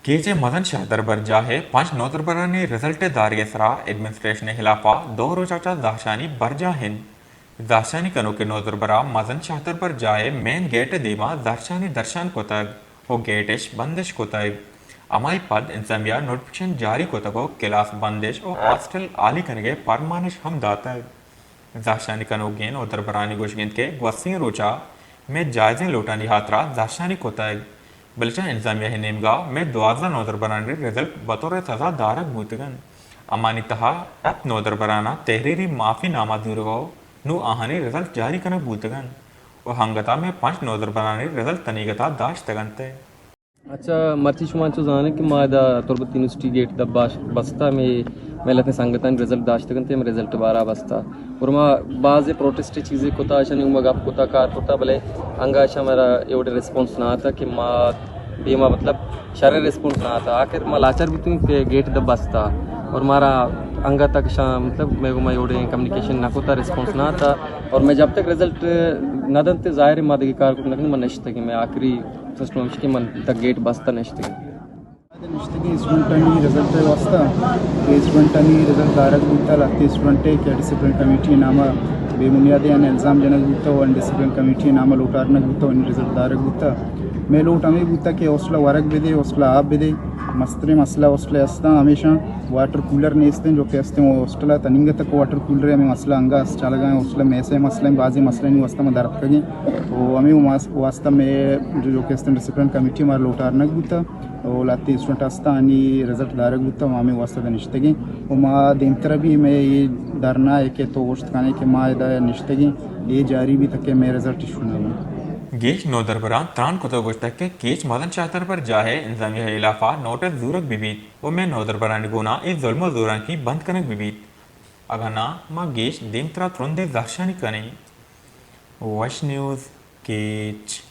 کیچ ءِ مزن شہدربرجاہ ءِ پنچ نودربرانی رزلٹ ءِ دارگ ءِ سرا ایڈمنسٹریشن ءِ ہلاپ ءَ دو روچ ءَ چہ زہرشانی برجاہ انت۔ زہرشانی کنوکیں نودربر ءَ مزن شہدربرجاہ ءِ مین گیٹ ءِ دیما زہرشانی درشان کتگ ءُ گیٹ اش بندش کتگ۔ ہمائی پد انتظامیہ نوٹیفکیشن جاری کتگ ءُ کلاس بندش ءُ ہاسٹل ہالی کنگ ءِ پرمانش ہم داتگ۔ زہرشانی کنوکیں نودربرانی گوشگ انت کہ گوستگیں روچ ءَ مئے جائزیں لوٹانی ہاترا زہرشانی کتگ، بلے چہ انتظامیہ ءِ نیمگ ءَ مئے دوازدہ نودربرانی رزلٹ بطور سزا دارگ بوتگ انت۔ ہمانی تہا ہپت نودربران ءَ تحریری معافی نامہ زورگ ءَ نوں آہانی رزلٹ جاری کنگ بوتگ انت ءُ ہنگت ءَ مئے پنچ نودربرانی رزلٹ تنیگت ءَ داشتگ انت۔ اچھا، مرچی شما انچو زانیں کہ ما ادا تربت یونیورسٹی گیٹ دپ باش بستہ، مئے، مئے لہتیں سنگتانی رزلٹ داشتگ انت، مئے رزلٹ بارا بستہ۔ اور ما باز پروٹسٹ چیزے کتا، اشانی ما گپ کتا، کار کتا، بلے انگا اشاں مارا اے وڑیں ریسپانس نہ آتا کہ ما دیما مطلب شریں ریسپانس نہ آتا۔ آخر ما لاچار بوتیں کہ گیٹ دپ بستہ اور مارا انگا تک اشاں مطلب مئے گوما اے وڑیں کمیونیکیشن نہ کتا، ریسپانس نہ آتا۔ اور مئے جب تک رزلٹ نہ دنت، ظاہر ہے ما دگہ کار کت نہ کنیں، ما نشتگیں، مئے آخری سسٹم ہمیش کہ من تک گیٹ بستہ نشتگیں۔ نشتگیں اسٹوڈنٹانی رزلٹ ءِ واستہ کہ اسٹوڈنٹانی رزلٹ دارگ بوتہ، لہتے اسٹوڈنٹے کہ ڈسپلن کمیٹی ءِ نام ءَ بے بنیادیں الزام جنگ بوتہ ءُ ڈسپلن کمیٹی ءِ نام ءَ لوٹارنگ بوتہ ءُ آنی رزلٹ دارگ بوتہ۔ مئے لوٹ ہمے بوتہ کہ حوصلہ ورگ بدے، حوصلہ آپ بدے۔ مستریں مسئلہ حوصلہ استاں ہمیشاں واٹر کولر نیستیں، جو کہ استیں ہاسٹل ءَ تننگہ تک واٹر کولر ءِ ہمے مسئلہ انگا است چلگا ہیں، حوصلہ میس ءِ مسئلہ ہیں، بازیں مسئلہ نی واستہ ما در اتکگیں۔ ءُ ہمے واس-، واستہ مئے جو، جو کہ استیں ڈسپلن کمیٹی ءَ مارا لوٹارنگ بوتہ۔ ءُ لہتے اسٹوڈنٹ استاں آنی رزلٹ دارگ بوتہ، ما ہمے واستہ ادا نشتگیں ءُ ما دیمترا بھی مئے اے دھرنا ءَ کہ تو گوشت کنے کہ ما ادا نشتگیں، اے جاری بیتہ کہ مئے رزلٹ ایشو نہ بنت۔ گیش نودربراں تران کتہ ءُ گوشتہ کہ کیچ مزن شہدربرجاہ ءِ انتظامیہ ءِ ہلاپ ءَ نوٹس زورگ بہ بیت ءُ مئے نودربرانی گونا اے ظلم ءُ زورانکی بند کنگ بہ بیت، اگاں ناں ما گیش دیمترا ترندیں زہرشانی کنیں۔ وش نیوز، کیچ۔